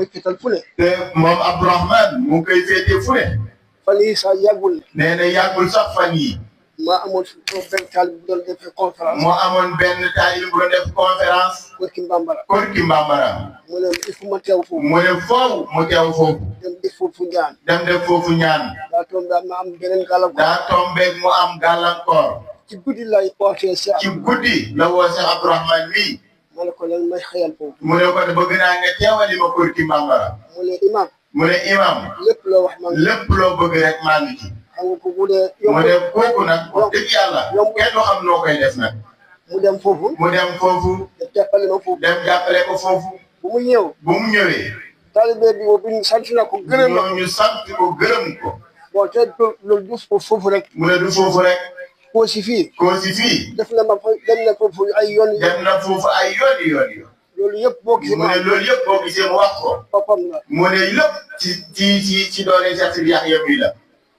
fital fu ne. te moom Abdourahmane mu ngi koy féete fu ne. fan yii sax yàggul. nee na yàggul sax fan yii. maa amoon benn taalib bu doon def conférence. moo amoon benn taalib bu doon def conférence. Korki Mbambara. Korki Mbambara. mu ne il faut ma teew foofu. mu ne foofu mu teew foofu. dem def foofu ñaan. dem def foofu ñaan. daa tombé ma am beneen gàllankoor. daa tombé mu am gàllankoor. ci guddi lay ootee si. ci guddi la woo Cheikh Abdourahmane mii. ma ne ko lan may xëyal foofu. mu ne ko bëgg naa nga teewali ma Korki Mbambara. mu ne imam. mu ne imam. lépp loo wax man. lépp loo bëgg rek maa ngi ci. xam nga ko bu dee. mu ne kooku nag wax dëgg yàlla. kenn du xam noo koy def nag. mu dem foofu. mu dem foofu. dem jàppale ma foofu. dem jàppale ko foofu. bu mu ñëw. bu mu ñëwee. taalibe bi boobu sant na ko gërëm na ko. ñu sant ko gërëm ko. bon te loolu du foofu rek. mu ne du foofu rek. koo si fii. koo si fii. def na ma fa dem na foofu ay yoon. dem na foofu ay yoon. loolu yëpp boo gisee. mu ne loolu yëpp boo gisee mu wax ko. papam la. mu ne lépp ci doole Cheikh Sidi Yahya bi la.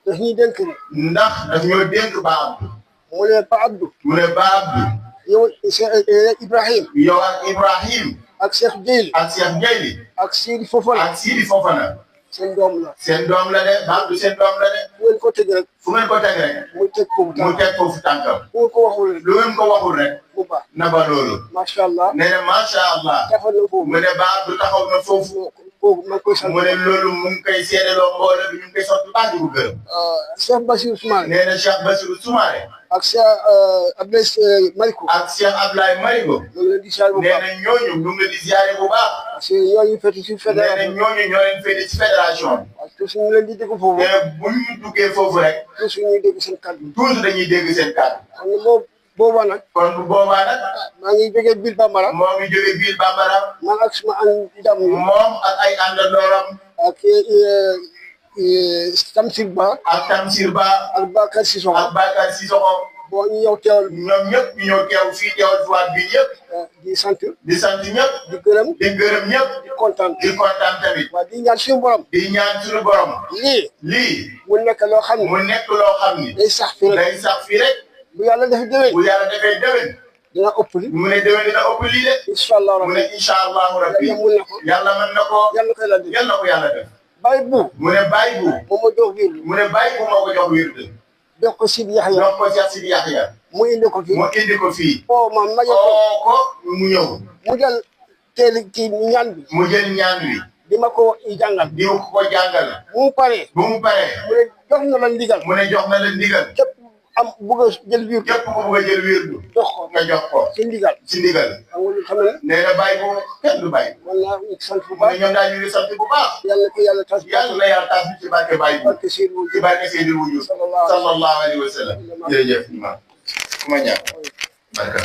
daf ñuy dénk ne. ndax daf ñoo dénk Ba Abdou. mu ne Ba Abdou. mu ne Ba Abdou. yow Cheikh Ibrahim. yow ak Ibrahim. ak Cheikh Jeyli. ak Cheikh Jeyli. ak Sidi Fofana. ak Sidi Fofana. seen doom la. seen doom la de Ba Abdou seen doom la de. fu ngeen ko teg rek. fu ngeen ko teg rek. mu teg foofu tànkam. mu teg foofu tànkam. fu ngeen ko waxul rek. lu ngeen ko waxul rek. mu baax. na ba loolu. macha allah. nee na macha allah. taxaw na foofu. mu ne Ba Abdou taxaw na foofu. foofu ma koy sant. mu ne loolu mu ngi koy seedeloo mbooloo bi ñu ngi koy sotti baax di ko gërëm. Cheikh Bassirou Soumaré. nee na Cheikh Bassirou Soumaré. ak Cheikh Abdoulaye Mariko. ak Cheikh Abdoulaye Mariko. ñu ngi leen di ziare bu nee baax. na ñooñu ñu ngi leen di ziare bu baax. parce que ñooñu féete ci nee na fédération. ñooñu ñoo leen féete ci fédération bi. parce que suñu leen di dégg foofu. mais bu ñu duggee foofu rek. toujours ñuy dégg seen kàddu. toujours dañuy dégg seen kàddu. xam nga boobaa nag. kon bu boobaa nag. maa ngi jógee Bill Bambara. moo ngi jógee biir Bambara. man ak suma ndam yi. moom ak ay àndandooram. ak Tamsir Ba. ak Tamsir Ba. ak Bakar Sissoko. ak Bakar Sissoko. boo ñu ñëw teewal. ñoom ñëpp ñu ñëw teew fii teewal fi waat bi ñëpp. di sant. di sant ñëpp. di gërëm. di gërëm ñëpp. di kontaan. di kontaan tamit. waa di ñaan suñu borom. di ñaan suñu borom. lii. mu nekk loo xam ne. mu nekk loo xam ni. day sax fii rek. day sax fii rek. bu yàlla defee déwén. bu yàlla defee déwén. dina ëpp li. mu ne déwén dina ëpp lii de. incha allah mu ne incha allahu rabbi. yàlla mun na ko. yàlla mën na ko. yàlla koy la def. yàlla na ko yàlla def. bàyyi bu. mu ne bàyyi bu. moom ma jox wiir. mu ne bàyyi bu moo ko jox wirde. jox ko Sidi Yahya. jox ko Cheikh Sidi Yahya. mu indi ko fii. mu indi ko fii. ma jox ko mu ñëw. mu jël teel kii ñaan bi. mu jël ñaan wi. di ma ko jàngal. di ko jàngal. bu mu paree. bu mu paree. mu ne jox na la ndigal. mu ne jox na la ndigal. képp am bëgg a jël wiir. képp ku bëgg a jël wirdu. jox ko nga jox ko. ci ndigal. ci ndigal. xam nga lu xam ne. nee na bàyyi bu kenn du bàyyi. man naa sant bu mu baax. ne ñoom daal ñu ngi sant bu baax. yàlla ko yàlla tas. yàlla na yàlla tas ci barke bàyyi bu. barke Seydou ci barke Seydil Wujud. sallallahu alayhi wa sallam. jërëjëf imam. ku ma ñaan. barka